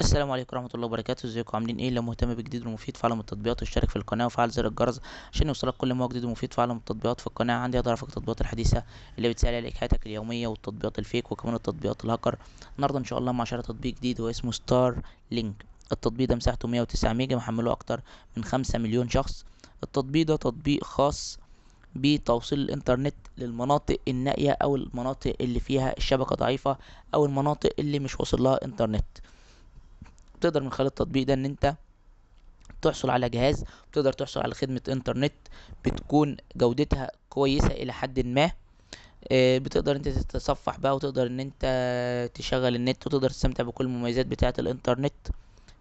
السلام عليكم ورحمة الله وبركاته. ازيكم عاملين ايه؟ لو مهتم بالجديد والمفيد في عالم التطبيقات اشترك في القناة وفعل زر الجرس عشان يوصلك كل ما هو جديد ومفيد في عالم التطبيقات. في القناة عندي اقدر افك التطبيقات الحديثة اللي بتسهل عليك حياتك اليومية والتطبيقات ال fake وكمان التطبيقات الهاكر. النهارده ان شاء الله مع شرح تطبيق جديد واسمه ستار لينك. التطبيق ده مساحته 109 ميجا، محمله اكتر من 5 مليون شخص. التطبيق ده تطبيق خاص بتوصيل الانترنت للمناطق النائية او المناطق اللي فيها الشبكة ضعيفة او المناطق اللي مش واصل لها انترنت. تقدر من خلال التطبيق ده ان انت تحصل على جهاز، تقدر تحصل على خدمة انترنت بتكون جودتها كويسة الى حد ما. بتقدر انت تتصفح بقى وتقدر ان انت تشغل النت وتقدر تستمتع بكل المميزات بتاعة الانترنت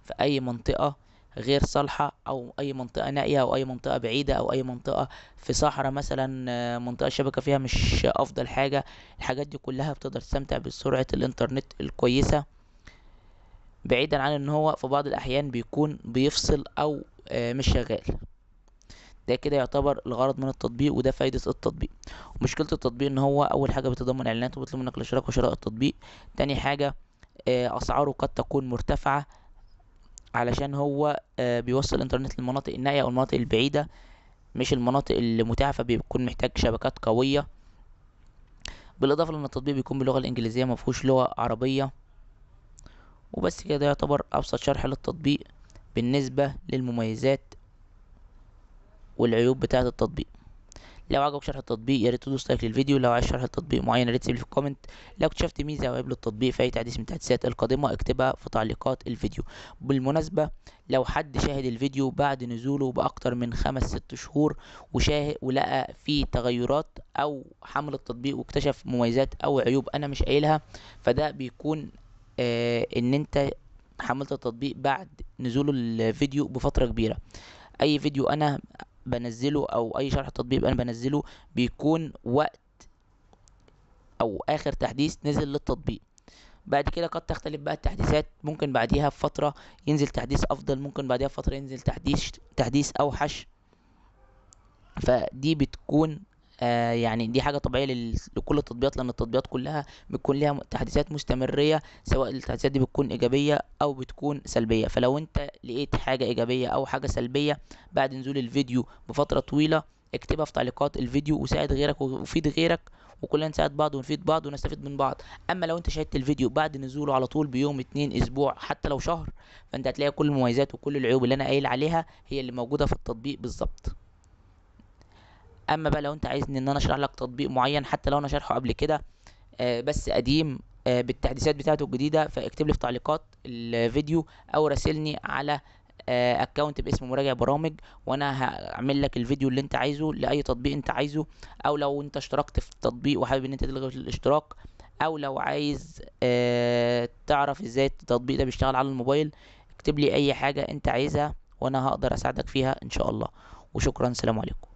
في اي منطقة غير صالحة او اي منطقة نائية او اي منطقة بعيدة او اي منطقة في صحراء مثلا، منطقة الشبكة فيها مش افضل حاجة. الحاجات دي كلها بتقدر تستمتع بسرعة الانترنت الكويسة، بعيدا عن ان هو في بعض الاحيان بيكون بيفصل او مش شغال. ده كده يعتبر الغرض من التطبيق وده فايدة التطبيق. ومشكلة التطبيق ان هو اول حاجة بيتضمن اعلانات وبيطلب منك الاشتراك وشراء التطبيق. تاني حاجة، اسعاره قد تكون مرتفعة علشان هو بيوصل الانترنت للمناطق النائية او المناطق البعيدة مش المناطق اللي متاحة، فبيكون محتاج شبكات قوية. بالاضافة لان التطبيق بيكون باللغة الانجليزية ما فيهوش لغة عربية. وبس كده، ده يعتبر ابسط شرح للتطبيق بالنسبة للمميزات والعيوب بتاعة التطبيق. لو عجبك شرح التطبيق يا ريت تدوس like للفيديو. لو عايز شرح التطبيق معين يا ريت تسيب لي في ال comment. لو اكتشفت ميزة او عيب للتطبيق في اي تحديث من التحديثات القادمة اكتبها في تعليقات الفيديو. بالمناسبة لو حد شاهد الفيديو بعد نزوله باكتر من 5-6 شهور وشاهد ولقى فيه تغيرات او حمل التطبيق واكتشف مميزات او عيوب انا مش قايلها، فده بيكون ان انت حملت التطبيق بعد نزول الفيديو بفترة كبيرة. اي فيديو انا بنزله او اي شرح تطبيق انا بنزله بيكون وقت او اخر تحديث نزل للتطبيق. بعد كده قد تختلف بقى التحديثات، ممكن بعديها بفترة ينزل تحديث افضل، ممكن بعديها بفترة ينزل تحديث اوحش. فدي بتكون دي حاجة طبيعية لكل التطبيقات، لأن التطبيقات كلها بتكون ليها تحديثات مستمرية، سواء التحديثات دي بتكون إيجابية أو بتكون سلبية. فلو أنت لقيت حاجة إيجابية أو حاجة سلبية بعد نزول الفيديو بفترة طويلة اكتبها في تعليقات الفيديو وساعد غيرك وفيد غيرك، وكلنا نساعد بعض ونفيد بعض ونستفيد من بعض. أما لو أنت شاهدت الفيديو بعد نزوله على طول بيوم، 2، أسبوع، حتى لو شهر، فأنت هتلاقي كل المميزات وكل العيوب اللي أنا قايل عليها هي اللي موجودة في التطبيق بالظبط. اما بقى لو انت عايزني ان انا اشرح لك تطبيق معين حتى لو انا شارحه قبل كده، بس قديم، بالتحديثات بتاعته الجديدة، فاكتب لي في تعليقات الفيديو او راسلني على account باسم مراجع برامج، وانا هعمل لك الفيديو اللي انت عايزه لاي تطبيق انت عايزه. او لو انت اشتركت في تطبيق وحابب ان انت تلغي الاشتراك، او لو عايز تعرف ازاي التطبيق ده بيشتغل على الموبايل، اكتب لي اي حاجة انت عايزها وانا هقدر اساعدك فيها ان شاء الله. وشكرا، سلام عليكم.